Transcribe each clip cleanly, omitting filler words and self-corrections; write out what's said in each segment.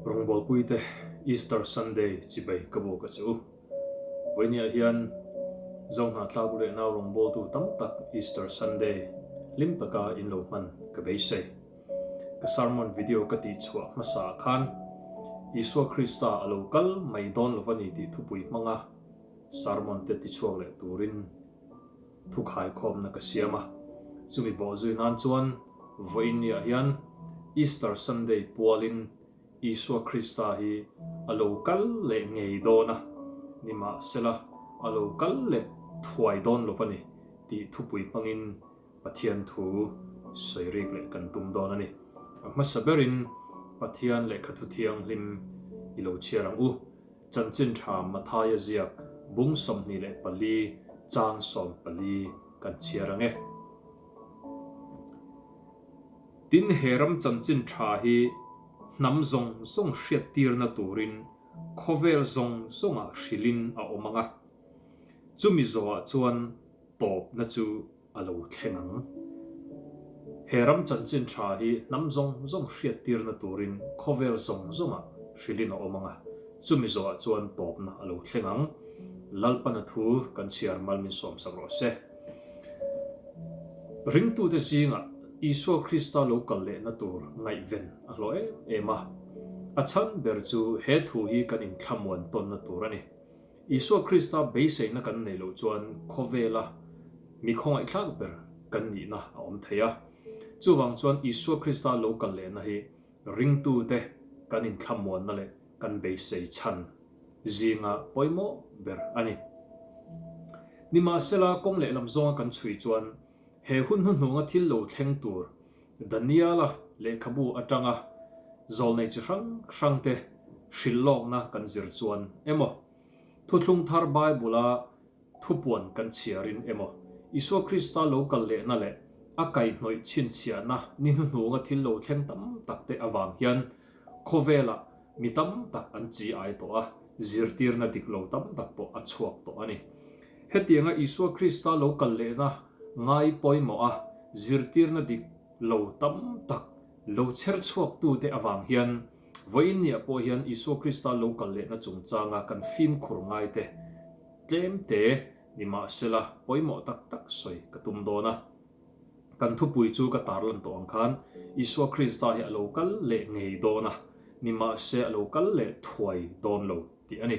Rawngbawlpuite Easter Sunday chibai ka buk a che u. Vawinia hian Zohnahthlak u leh nau rawngbawltu tam tak Easter Sunday hlim taka in lo hman ka beisei. Ka sermon video ka tih chhuah hmasa ah khan Isua Krista a lo kal mai dawn lo va ni tih thupui hmanga sermon te tichhuak leh turin thu khaikhawmna ka siam a, chumi bawhzui nan chuan vawiin niah hian Easter Sunday pualin Isua Krista hi a lo kal leh ngei dawn a, nimahsela a lo kal leh thuai dawn lo va ni tih thupui hmangin Pathian thu sawi rik leh kan tum dawn a ni. A hmasa berin Pathian lehkha thu thianghlim i lo chhiar ang u. Chanchin tha Mathaia ziak bung 24 chang 14 kan chhiar ang e. Tin he ram chanchin tha hi hnam zawng zawng hriattirna turin khawvel zawng zawngah hrilhin a awm ang a, chumi zawhah chuan tawpna chu a lo thleng ang. He ram chanchin tha hi hnam zawng zawng hriattirna turin khawvel zawng zawngah hrilhin a awm ang a, chumi zawhah chuan tawpna a lo thleng ang. Lalpana thu kan chhiar mal min sawmsak rawh se. Ringtute zingah Isua Krista lo kal lehna tur ngaihven a hlawh em em a. A chhan ber chu he thu hi kan inthlamuan tawnna tur a ni. Isua Krista beiseina kan neih loh chuan khawvela mi khawngaihthlak ber kan nihna a awm thei a. Chuvang chuan Isua Krista lo kal lehna hi ringtute kan inthlamuanna leh kan beisei chhan zinga pawimawh ber a ni. Nimahsela kawng lehlam zawnga kan chhui chuan he hun hnuhnunga thil lo thleng tur Daniela lehkhabu atanga zawlnei chi hrang hrangte hrilh lawkna kan zir chuan emaw, Thuthlung Thar Bible-a thupuan kan chhiarin emaw, Isua Krista lo kal lehna leh a kaihhnawih chhinchhiahna ni hnuhnunga thil lo thleng tam takte avang hian khawvelah mi tam tak an chi ai tawh a, zirtirna dik lo tam tak pawh a chhuak tawh a ni. Hetianga Isua Krista lo kal lehna ngai pawimawh a, zirtirna dik lo tam tak lo chher chhuaktute avang hian vawiin niah pawh hian Isua Krista lo kal lehna chungchanga kan fimkhur ngaite tlem te nimahsela pawimawh tak tak sawi ka tum dawn a. Kan thupui chu ka tarlan tawh ang khan Isua Krista hi a lo kal leh ngei dawn a, nimahse a lo kal leh thuai dawn lo tih a ni.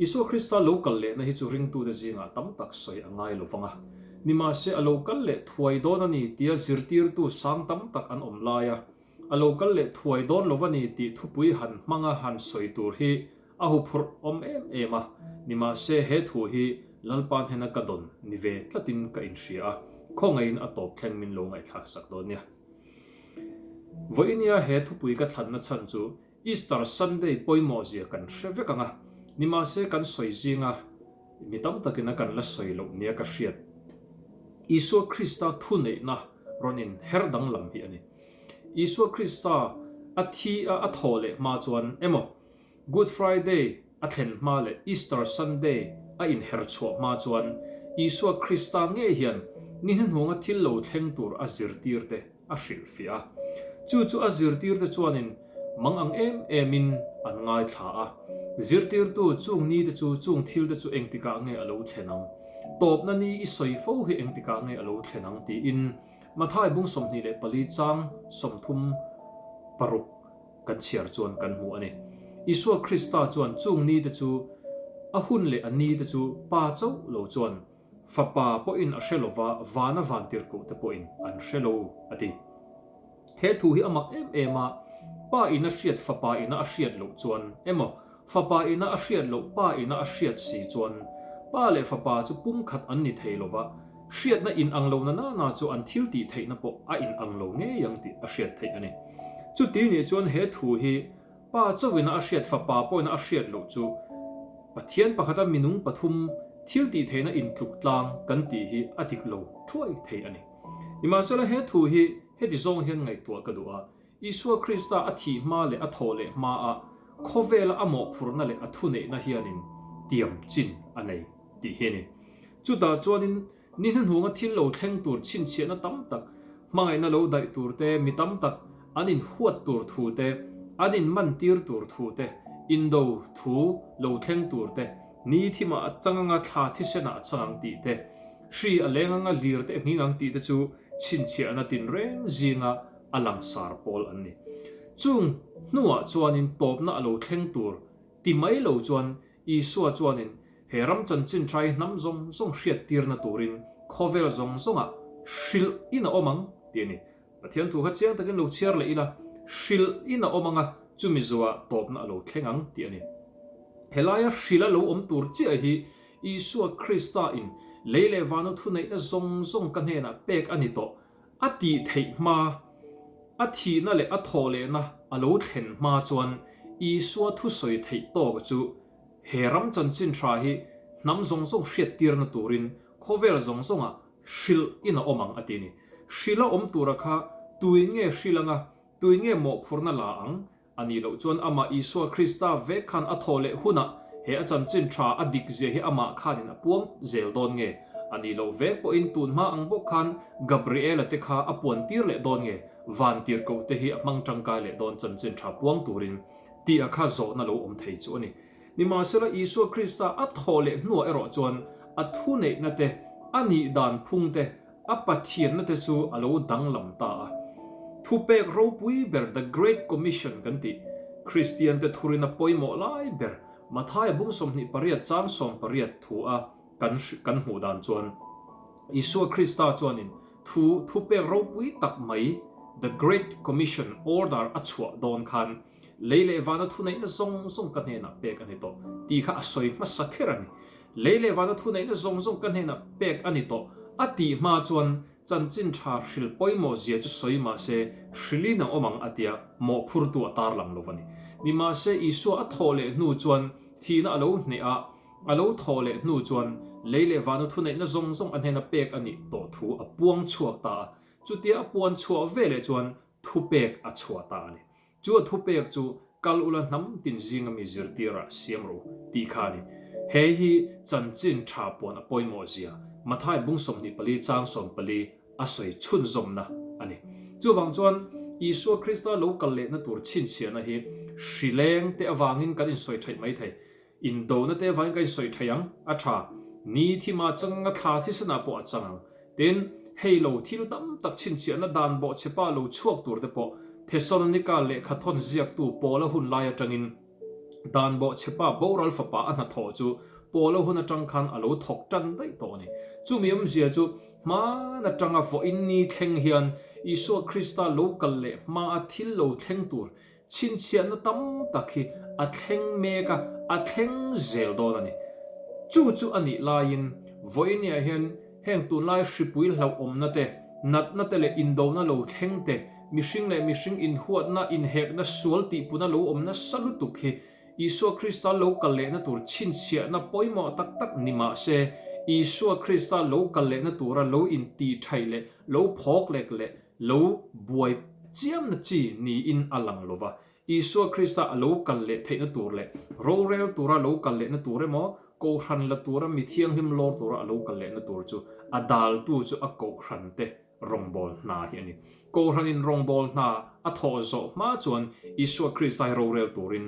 Isua Krista lo kal lehna hi chu ringtute zingah tam tak sawi a ngai lo vang a. Nimahse a lo kal leh thuai dawn a ni tia zirtirtu sang tam tak an awm lai a, a lo kal leh thuai dawn lo a ni tih thupui han hmanga han sawi tur hi a huphurh awm em em a. Nimahse he thu hi Lalpa hnena ka dawn ni ve tlatin ka inhria a, khawngaihin a tawp thleng min lo ngaihthlak sak dawn nia. Vawiinia he thupui ka thlanna chhan chu Easter Sunday pawimawh zia kan hre vek ang a, nimahse kan sawi zinga mi tam takin a kan la sawi loh nia ka hriat. Isua Krista thuneihna rawn in her danglam hi a ni. Isua Krista a thi a a thaw leh hma chuan emaw Good Friday a thlen hma leh Easter Sunday a inher chhuah hma chuan Isua Krista ngei hian ni hnuhnunga thil lo thleng tur a zirtirte a hrilhfiah a. Chu chu a zirtirte chuanin mang ang em emin an ngaithla a. Zirtirtu chung nite chu chung thilte chu engtikah nge a lo thlen ang? Tawpna ni i sawi fo hi engtikah nge a lo thlen ang? tiin Mathai bung 24 chang 30 paruk kan chhiar chuan kan hmu a ni. Isua Krista chuan chung nite chu a hun leh a nite chu Pa chauh lo chuan Fapa pawhin a hre lova, vana vantirhkohte pawhin an hre lo, a ti. He thu hi a mak em em a, Pa ina hriat Fapa ina a hriat loh chuan emaw, Fapa ina a hriat loh Pa ina a hriat si chuan Pa leh Fapa chu pumkhat an ni thei lova, hriatna inang lo na nana chu an thil tih theihna pawh a inang lo ngei ang tih a hriat theih a ni. Chuti nih chuan he thu hi Pa chauhina a hriat Fapa pawhina a hriat loh chu Pathian pakhata minung pathum thil tih theihna intluk tlang kan tih hi a dik lo thuai thei a ni. Nimahsela he thu hi heti zawng hian ngaihtuah ka duh a, Isua Krista a thih hma leh a thawh leh hmaah khawvela a mawhphurhna leh a thuneihna hianin tiam chin a nei tih hi a ni. Chutah chuanin Ni hnuhnunga thil lo thleng tur chhinchhiahna tam tak, hmangaihna lo daih tur te, mi tam tak an inhuat tur thu te, An inmantir tur thu te, indo thu lo thleng tur te, ni thimah a chang anga thla thisenah a chang ang tih te, hri a leng anga lir te a nghing ang tih te chu chhinchhiahna tinreng zinga a langsar pawl an ni. Chung hnuah chuanin tawpna a lo thleng tur ti mai lo chuan Isua chuanin he ram chanchin tha hi hnam zawng zawng hriattirna turin khawvel zawng zawngah hrilh in a awm ang tih a ni. Pathian thu kha chiang takin lo chhiar leh ila, hrilh in a awm ang a, chumi zuah tawpna a lo thleng ang tih a ni. Helaia hrilh a lo awm tur chiah hi Isua Krista in lei leh vana thuneihna zawng zawng ka hnenah pek a ni tawh a tih theih hma, a thihna leh a thawh lehna a lo thlen hma chuan Isua thusawi theih tawk chu he ram chanchin tha hi hnam zawng zawng hriattirna turin khawvel zawng zawngah hrilh in a awm ang a ti a ni. Hrilh a awm tura kha tuin nge hrilh anga, tuin nge mawhphurhna la ang? A nih loh chuan amah Isua Krista vek khan a thawh leh hunah he a chanchin tha a dik zia hi amah khanin a puang zel dawn nge? A nih loh vek pawhin tun hma ang bawk khan Gabriela te kha a puan tir leh dawn nge? Van tirhkoh te hi a hmang tangkai leh dawn chanchin tha puang turin tih a kha zawhna lo awm thei chu a ni. Nimahsela Isua Krista a thawh leh hnuah erawh chuan a thuneihna te, a nih dan phung te, A Pathianna te chu a lo danglam ta a. Thupek ropui ber The Great Commission kan tih, Kristiante thurina pawimawh lai ber Mathaia bung 28 chang 18 thu a kan kan hmuh dan chuan Isua Krista chuanin thu thupek ropui tak mai The Great Commission order a chhuah dawn khan Lei leh vana thuneihna zawng zawng ka hnenah pek a ni tawh tih kha a sawi hmasa kher a ni. Lei leh vana thuneihna zawng zawng ka hnenah pek a ni tawh a tih hma chuan chanchin tha hril pawimawh zia chu sawi mah se hrilin a awm ang a tia mawhphurtu a tarlang lo a ni. Nimahse Isua a thawh leh hnu chuan thihna a lo hneh a, a lo thawh leh hnu chuan lei leh vana thuneihna zawng zawng a hnena pek a nih tawh thu a puang chhuak ta a. Chutia a puan chhuah veleh chuan thupek a chhuah ta a ni. Chu a thupek chu kal ula hnam tin zinga mi zirtirah siam rawh u tih kha a ni. He hi chanchin tha puan a pawimawh zia Mathai bung 24 chang 14 a sawi chhunzawmna a ni. Chuvang chuan Isua Krista lo kal lehna tur chhinchhiahna hi hrileng te avangin kan insawi theih mai thei. Indona te avangin ka insawi thei ang, a tha. Ni thima chang anga thla thisenah pawh a chang ang. Tin, hei lo thil tam tak chhinchhiahna dan bawhchhepa lo chhuak tur te pawh Thesalonika lehkha thawn ziaktu Paula hun lai atangin dan bawhchhepa boral fapa a hnathawh chu Paula hun atang khan a lo thawk tan daih tawh a ni. Chumi awmzia chu hman atanga vawiin ni thleng hian Isua Krista lo kal leh hmaa thil lo thleng tur Chhinchhiahna tam tak hi a thleng mek a, a thleng zel dawn a ni. Chu chu a nih laiin vawiiniah hian heng tunlai hripui hlauhawmna te, natna te leh indona lo thleng te, mihring leh mihring inhuatna, inhekna, sual tihpuna lo awm nasa lutuk hi Isua Krista lo kal lehna tur chhinchhiahna pawimawh tak tak ni mah se, Isua Krista lo kal lehna tura lo intihṭhaih leh lo phawk lek leh Lo buai chiamna chi niin a lang lo va, Isua Krista a lo kal leh theihna tur leh rorel tura lo kal lehna tur emaw, kohhran la tura mi thianghlim lawr tura a lo kal lehna tur chu a daltu chu a kohhrante rawngbâwl hna hi a ni. Kohhranin rawngbâwl hna a thawh zawh hma chuan Isua Krista hi rorel turin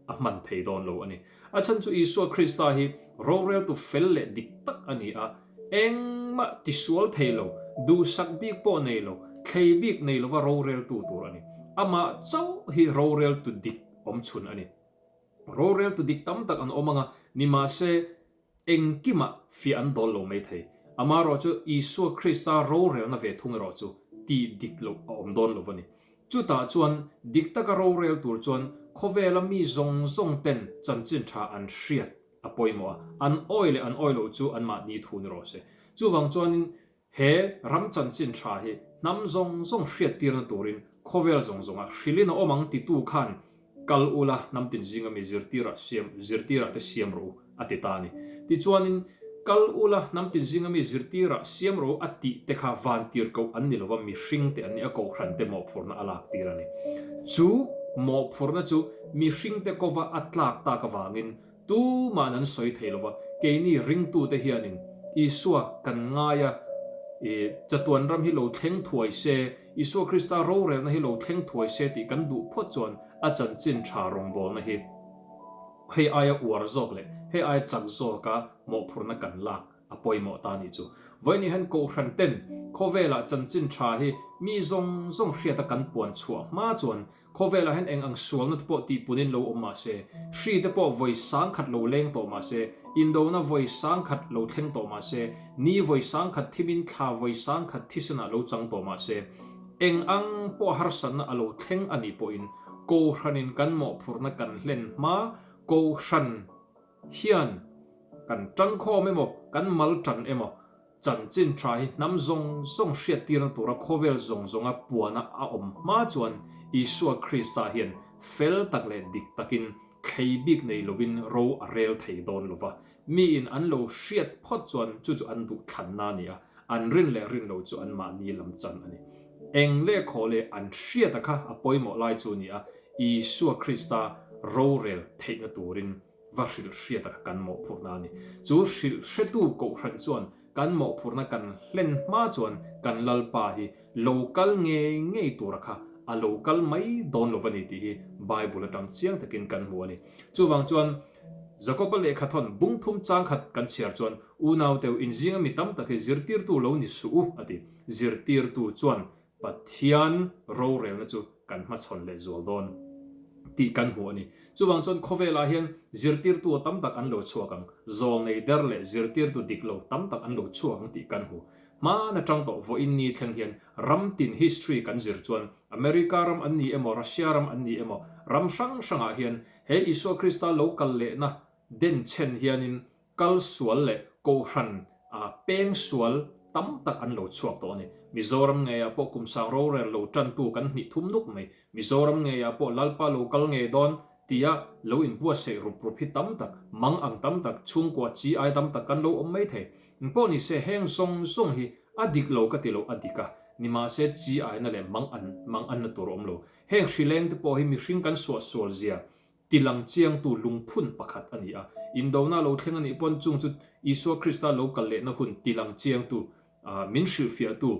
a hman thei dawn lo a ni. A chhan chu Isua Krista hi roreltu fel leh dik tak a ni a, engmah tisual thei lo, duhsak bik pawh nei lo, thlei bik nei lova roreltu tur a ni. Amah chauh hi roreltu dik awm chhun a ni. Roreltu dik tam tak an awm ang a, nimahse Engkimah fiah an dawl lo mai thei. Amaherawh chu Isua Krista rorelna ve thung erawh chu tih dik loh a awm dawn lo va ni. Chutah chuan dik taka rorel tur chuan khawvela mi zawng zawng ten chanchin tha an hriat a pawimawh a, an awi leh an awi loh chu anmahni thu ni rawh se. Chuvang chuanin He ram chanchin tha hi hnam zawng zawng hriattirna turin khawvel zawng zawngah hrilhin a awm ang titu khan kal ula hnam tin zinga mi zirtirah siam zirtirah te siam rawh u a ti ta a ni. Tichuanin kal ula hnam tin zinga mi zirtirah siam rawh u a tih te kha vantir koh an ni lova mihring te an ni a kohhran te mawhphurhna a lak tir a ni. Chu mawhphurhna chu mihring te kova a tlak tak avangin Tuma'n an sawi thei lo va, keini ringtute hianin Isua kan ngai a, I chatuan ram hi lo thleng thuai se, Isua Krista rorelna hi lo thleng thuai se tih kan duh phawt chuan a chanchin tha rawngbawlna hi hei aia uar zawk leh hei aia chak zawka mawhphurhna kan lak a pawimawh ta nih chu. Vawiin hian Kohhran ten khawvelah chanchin tha hi mi zawng zawng hriata kan puan chhuah hma chuan Khawvelah hian eng ang sualna te pawh tihpunin lo awm mah se, hri te pawh vawi sangkhat lo leng tawh mah se, indona vawi sangkhat lo thleng tawh mah se, ni vawi sangkhat thimin thla vawi sangkhat thisenah lo chang tawh mah se, eng ang pawh harsatna a lo thleng a nih pawhin Kohhranin kan mawhphurhna kan hlen hma Kohhran hian kan tangkhawm emaw kan mal tan emaw Chanchin tha hi hnam zawng zawng hriattirna tura khawvel zawng zawnga puana a awm hma chuan Isua Krista hian fel tak leh dik takin thlei bik nei lovin ro a rel thei dawn lo va. Miin an lo hriat phawt chuan chu chu an duh thlanna a ni a, an rin leh rin lo chu anmahni lam chan a ni. Eng leh khaw leh an hriata kha a pawimawh lai chu a ni a, Isua Krista rorel theihna turin va hrilh hriat a kan mawhphurhna a ni. Chu hrilh hretu Kohhran chuan kan mawhphurhna kan hlen hma chuan kan Lalpa hi lo kal ngei ngei tura kha a lo kal mai dawn lo va ni tih hi Bible atang chiang takin kan hmu a ni. Chuvang chuan Jakoba lehkhathawn bung thum chang khat kan chhiar chuan Unauteu inzinga mi tam tak hi zirtirtu lo ni suh u a ti. Zirtirtu chuan Pathian rorelna chu kan hmachhawn leh zual dawn tih kan hmu a ni. Chuvang chuan khawvelah hian zirtirtu tam tak an lo chhuak ang, zawlnei der leh zirtirtu dik lo tam tak an lo chhuak ang tih kan hmu. Hman atang tawh vawiin ni thleng hian ram tin history kan zir chuan America ram an ni emaw Russia ram an ni emaw ram hrang hrangah hian he Isua Krista lo kal lehna denchhen hianin Kal sual leh Kohhran peng sual tam tak an lo chhuak tawh a ni. Mizoram ngeiah pawh kum sang rorel lo tantu kan hnih thum nuk mai. Mizoram ngeiah pawh Lalpa lo kal ngei dawn tia lo inbuatsaih rup rup hi tam tak, mang ang tam tak, chhungkua chi ai tam tak kan lo awm mai thei. Engpawh ni se heng zawng zawng hi a dik lo ka ti lo a dik a, nimahse chi aina leh mang an mang anna tur a awm lo. Heng hrileng te pawh hi mihring kan suahsual zia Tilang chiangtu lungphun pakhat a ni a. Indona lo thleng a nih pawn chung chu Isua Krista lo kal lehna hun tilang chiangtu, min hrilhfiahtu,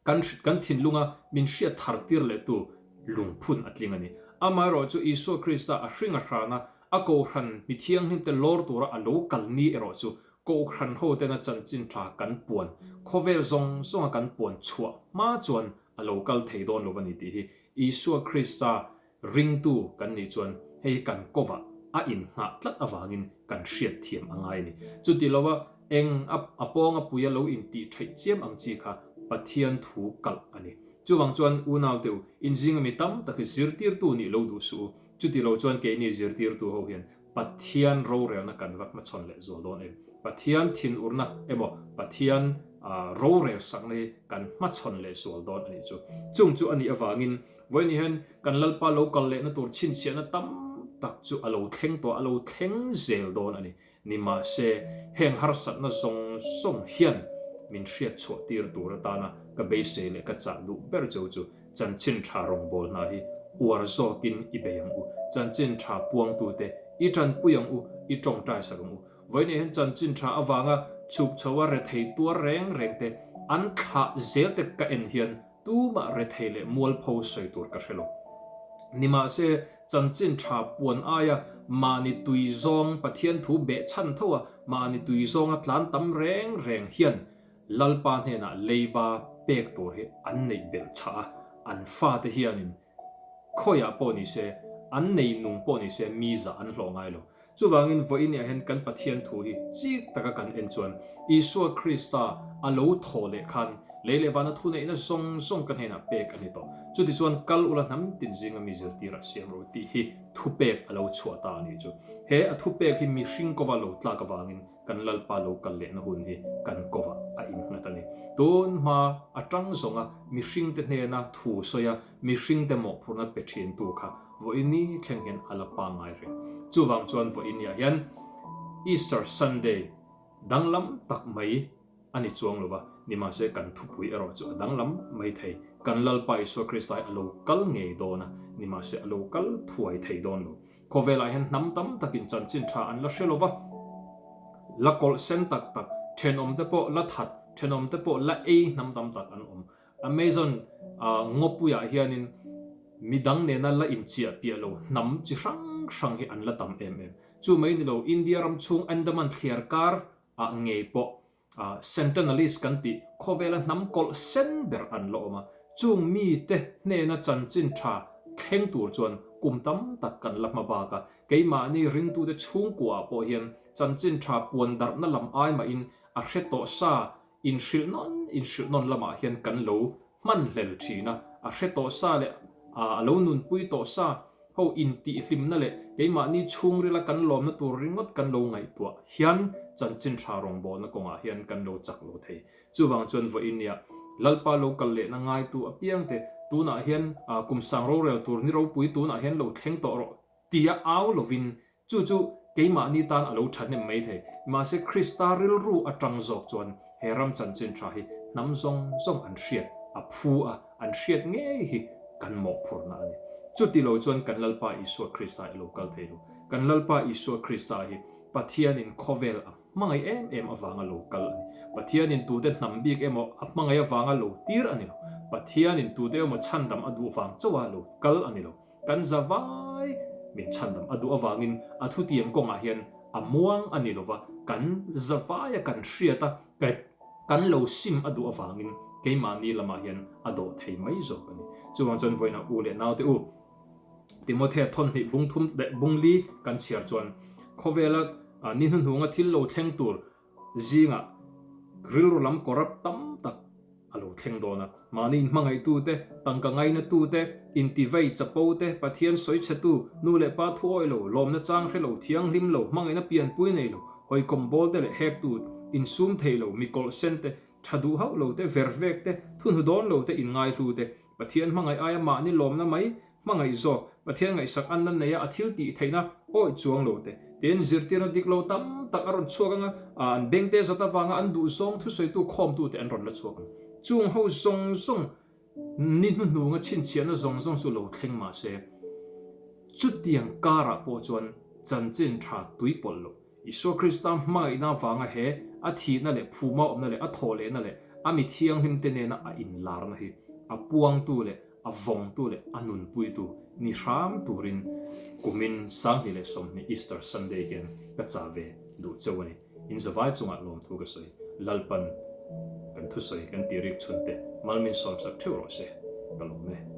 kan kan thinlunga min hriat thar tir lehtu lungphun a tling a ni. Amaherawh chu Isua Krista a hring a hrana a kohhran mi thianghlimte lawr tura a lo kal ni erawh chu kohhran hotena chanchin tha kan puan, khawvel zawng zawnga kan puan chhuah hma chuan a lo kal thei dawn lo a ni tih hi Isua Krista Ringtu kan nih chuan hei hi kan kovah a innghah tlat avangin kan hriat thiam a ngai a ni. Chuti lova eng a a pawnga puia lo intih theih chiam ang chi kha Pathian thu kalh a ni. Chuvang chuan unaute u, inzinga mi tam tak hi zirtirtu nih lo duh suh u. Chuti lo chuan keini zirtirtu ho hian Pathian rorelna kan va hmachhawn leh zual dawn em? Pathian thinurna emaw Pathian rorel sakna hi kan hmachhawn leh zual dawn a nih chu. Chung chu a nih avangin vawiin hian kan Lalpa lo kal lehna tur chhinchhiahna tam tak chu a lo thleng tawh a, a lo thleng zel dawn a ni. Nimahse, heng harsatna zawng zawng hian min hriat chhuah tir tur atana ka beisei leh ka chah duh ber cheu chu Chanchin tha rawngbâwl hna hi uar zawkin i bei ang u. Chanchin tha puangtute i tanpui ang u, i tawngtai sak ang u. Vawiinah hian chanchin tha avanga chhuk chho a rethei tuar reng reng te an thlah zel te ka en hian tumah rethei leh mualpho sawi tur ka hre lo. Nimahse, chanchin tha puan aia mahni tui zawng Pathian thu behchhan tho a mahni tui zawnga tlan tam reng reng hian Lalpa hnenah leiba pek tur hi an neih belh chhah a, an fate hianin khawiah pawh ni se, an nei nung pawh ni se mi zah an hlawh ngai lo. Chuvangin vawiiniah hian kan Pathian thu hi chik taka kan en chuan Isua Krista a lo thaw leh khan lei leh vana thuneihna zawng zawng ka hnenah pek a ni tawh. Chutichuan kal ula hnam tin zinga mi zirtirah siam rawh u tih hi thupek a lo chhuah ta a nih chu. He a thupek hi mihring kova lo tlak avangin Kan Lalpa lo kal lehna hun hi kan kovah a innghat a ni. Tun hma atang zawnga mihringte hnena thu sawi a, mihringte mawhphurhna pe thintu kha vawiini thleng hian a la pangngai reng. Chuvang chuan vawiiniah hian Easter Sunday danglam tak mai a ni chuang lo va, nimahse kan thupui erawh chu a danglam mai thei. Kan Lalpa Isua Krista hi a lo kal ngei dawn a, nimahse a lo kal thuai thei dawn lo. Khawvelah hian hnam tam takin chanchin tha an la hre lo va, la kawlh sen tak tak, thenawmte pawh la that, Thenawmte pawh la ei hnam tam tak an awm. Amazon ngawpuiah hianin midang nena la inchiah piah lo hnam chi hrang hrang hi an la tam em em. Chu mai ni lo, India ram chhung Andaman thliar kar ah ngei pawh Sentinelese kan tih khawvela hnam kawlh sen ber an la awm a. Chung mite hnena chanchin tha thleng tur chuan kum tam tak kan la hma bak a. Keimahni ringtute chhungkuaah pawh hian chanchin tha puan darhna lam ai mahin a hre tawh sa Inhrilh nawn inhrilh nawn lamah hian kan lo hman hlel thin a, a hre tawh sa leh a lo nunpui tawh sa ho intihhlimna leh keimahni chhungrila kan lawmna tur ringawt kan lo ngaihtuah hian chanchin tha rawngbawlna kawngah hian kan lo chak lo thei. Chuvang chuan vawinia Lalpa lo kal lehna ngaitu apiangte tunah hian kum sang rorel tur ni ropui tunah hian lo thleng tawh rawh tia au lovin Chu chu keimahni tan a lo thahnem mai thei. Mahse Krista rilru atang zawk chuan he ram chanchin tha hi hnam zawng zawng an hriat a phu a, an hriat ngei hi kan mawhphurhna a ni. Chuti lo chuan kan Lalpa Isua Krista i lo kal thei lo. Kan Lalpa Isua Krista hi Pathianin khawvel a hmangaih em em avanga lo kal a ni. Pathianin tute hnam bik emaw a hmangaih avanga lo tir a ni lo. Pathianin tute emaw chhandam a duh vang chauha lo kal a ni lo. Kan za vai min chhandam a duh avangin a thutiam kawngah hian a muang a ni lova, kan za vaia kan hriat a, kan lo sim a duh avangin keimahni lamah hian a dawh thei mai zawk a ni. Chuvang chuan vawiinah u leh naute u, Timothea thawnhnih bung thum leh bung li kan chhiar chuan khawvela ni hnuhnunga thil lo thleng tur Zingah rilru lam corrupt tam tak a lo thleng dawn a. Mahni inhmangaihtute, tangka ngainatute, intivei chapote, Pathian sawichhetu, nu leh pa thu awih lo, lawmna chang hre lo, thianghlim lo, hmangaihna pianpui nei lo, hawikawm bawlte leh hektu, insum thei lo, mi kawlh sente, tha duh hauh lo te, vervek te, thuhnu dawn lo te, inngaihlu te, Pathian hmangaih aia mahni lawmna mai Hmangaih zawk, Pathian ngaihsak anna neia a thil tih theihna awih chuang lo te, tiin zirtirna dik lo tam tak a rawn chhuak ang a, an bengte zat avanga an duhzawng thusawitu khawmtute an rawn la chhuak ang. Chung ho zawng zawng ni hnuhnunga chhinchhiahna zawng zawng chu lo thleng mah se, chutiang karah pawh chuan chanchin tha tui pawlh loh Isua Krista hmangaihna avanga he a thihna leh phuma awmna leh a thawhlehna leh a mi thianghlimte nena a inlarna hi a puangtu leh a vawngtu leh a nunpuitu ni hram turin kumin 2020 Easter Sunday hian ka chah ve duh cheu a ni. In zavai chungah lawmthu ka sawi. Lalpan kan thusawi kan tih rik chhunte mal min sawmsak theuh rawh se. Ka lawm e.